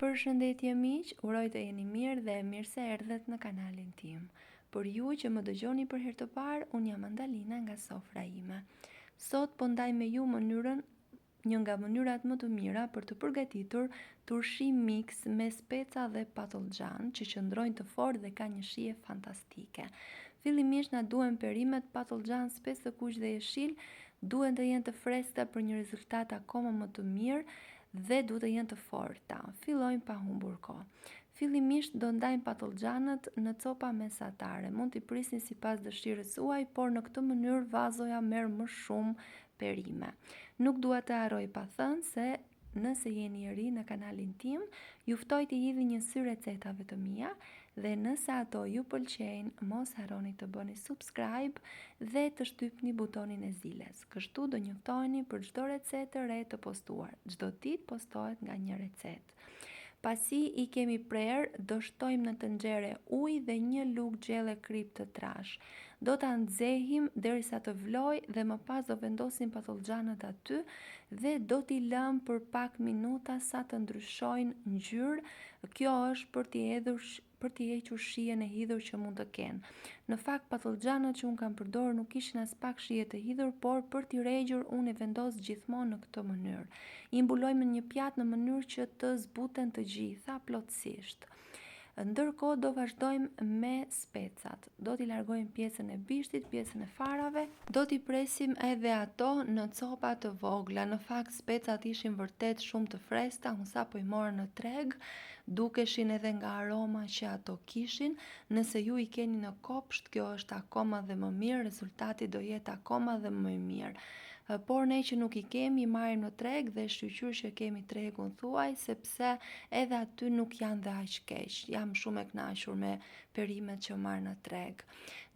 Përshëndetje miq, uroj të jeni mirë dhe mirë se erdhët në kanalin tim. Për ju që më dëgjoni për herë të parë, unë jam Andalina nga Sofra ime. Sot po ndaj me ju mënyrën një nga mënyrat më të mira për të përgatitur turshi mix me speca dhe patëllxhan që qëndrojnë të fortë dhe kanë një shije fantastike. Fillimisht na duhen perimet patëllxhan, spec të kuq dhe jeshil, duhen të jenë të freskëta për një rezultat akoma më të mirë dhe duhet të jenë të forta. Fillojmë pa humbur kohë. Fillimisht do ndajmë patëllxhanët në copa mesatare. Mund t'i prisni sipas dëshirës suaj, por në këtë mënyrë vazoja merr më shumë perime. Nuk dua të harroj pa thënë se nëse jeni i ri në kanalin tim, ju ftoj t'i hidhni një sy recetave të mia dhe nëse ato ju pëlqejnë, mos harroni të bëni subscribe dhe të shtypni butonin e ziles. Kështu do njoftoheni për çdo recetë të re të postuar. Çdo ditë postohet nga një recetë. Pasi i kemi prerë, do shtojmë në tenxhere ujë dhe një lugë gjelle kripë të trashë. Do ta nxehim derisa të vlojë dhe më pas do vendosim patëllxhanët aty dhe do t'i lëmë për pak minuta sa të ndryshojnë ngjyrë. Kjo është për t'i hedhur për t'i hequr shijen e hidhur që mund të kenë. Në fakt patëllxhanët që unë kam përdorur nuk kishin aspak shije të hidhur, por për t'i regjur unë i vendos gjithmonë në këtë mënyrë. I mbuloj me një pjatë në mënyrë që të zbuten të gjitha plotësisht. Ndërkohë do vazhdojmë me specat. Do t'i largojmë pjesën e bishtit, pjesën e farave. Do t'i presim edhe ato në copa të vogla. Në fakt specat ishin vërtet shumë të freskëta, unë sapo i mora në treg, dukeshin edhe nga aroma që ato kishin. Nëse ju i keni në kopsht, kjo është akoma dhe më mirë, rezultati do jetë akoma dhe më i mirë. Por ne që nuk i kemi, i marrim në treg dhe shyqyr që kemi tregun thuaj, sepse edhe aty nuk janë dhe aq keq. Jam shumë e kënaqur me perimet që marr në treg.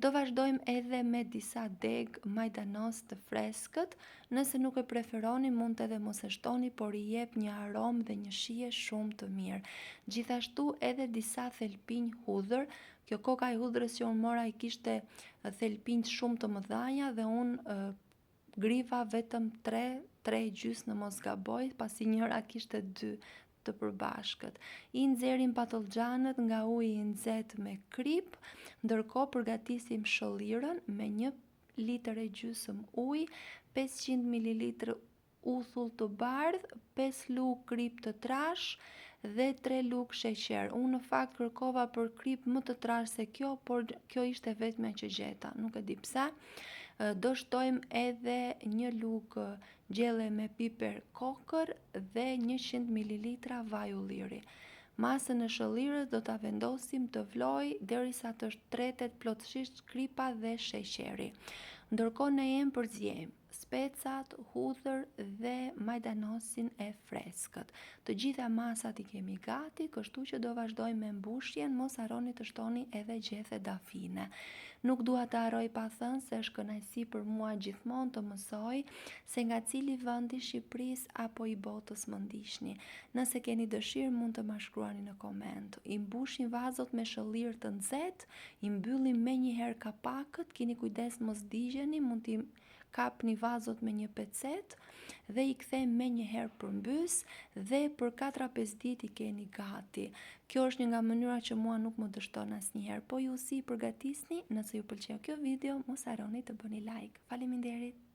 Do vazhdojmë edhe me disa degë majdanoz të freskët. Nëse nuk e preferoni, mund edhe mos e shtoni, por i jep një aromë dhe një shije shumë të mirë. Gjithashtu edhe disa thelpinj hudhër. Kjo koka e hudhrës që unë mora i kishte thelpinjt shumë të mëdhaja dhe unë griva vetëm 3, 3 gjysë në mos gaboj, pasi njëra kishte 2 të përbashkët. I nxjerrim patëllxhanët nga uji i nxehtë me kripë, ndërkohë përgatisim shëllirën me një litër e gjysëm ujë, 500 ml uthull të bardhë, 5 lugë kripë të trashë dhe 3 lugë sheqer. Unë në fakt kërkova për kripë më të trashë se kjo, por kjo ishte e vetmja që gjeta, nuk e di pse. Do shtojmë edhe një lugë gjelle me piper kokërr dhe 100 ml vaj ulliri. Masën e shëllirës do ta vendosim të vlojë derisa të tretet plotësisht kripa dhe sheqeri. Ndërkohë në enë përziejmë specat, hudhër dhe majdanozin e freskët. Të gjitha masat i kemi gati, kështu që do vazhdojmë me mbushjen, mos harroni të shtoni edhe gjethe dafine. Nuk dua të harroj pa thënë se është kënaqësi për mua gjithmonë të mësoj se nga cili vend i Shqipërisë apo i botës më ndiqni. Nëse keni dëshirë mund të ma shkruani në koment. I mbushim vazot me shëllirë të nxehtë, i mbyllim menjëherë kapakët, kini kujdes mos digjeni, mund t'i kapni vazot me një pecetë dhe i kthejmë menjëherë përmbys dhe për 4-5 ditë i keni gati. Kjo është një nga mënyrat që mua nuk më dështon asnjëherë. Po ju si i përgatisni? Nëse ju pëlqeu kjo video, mos harroni të bëni like. Faleminderit!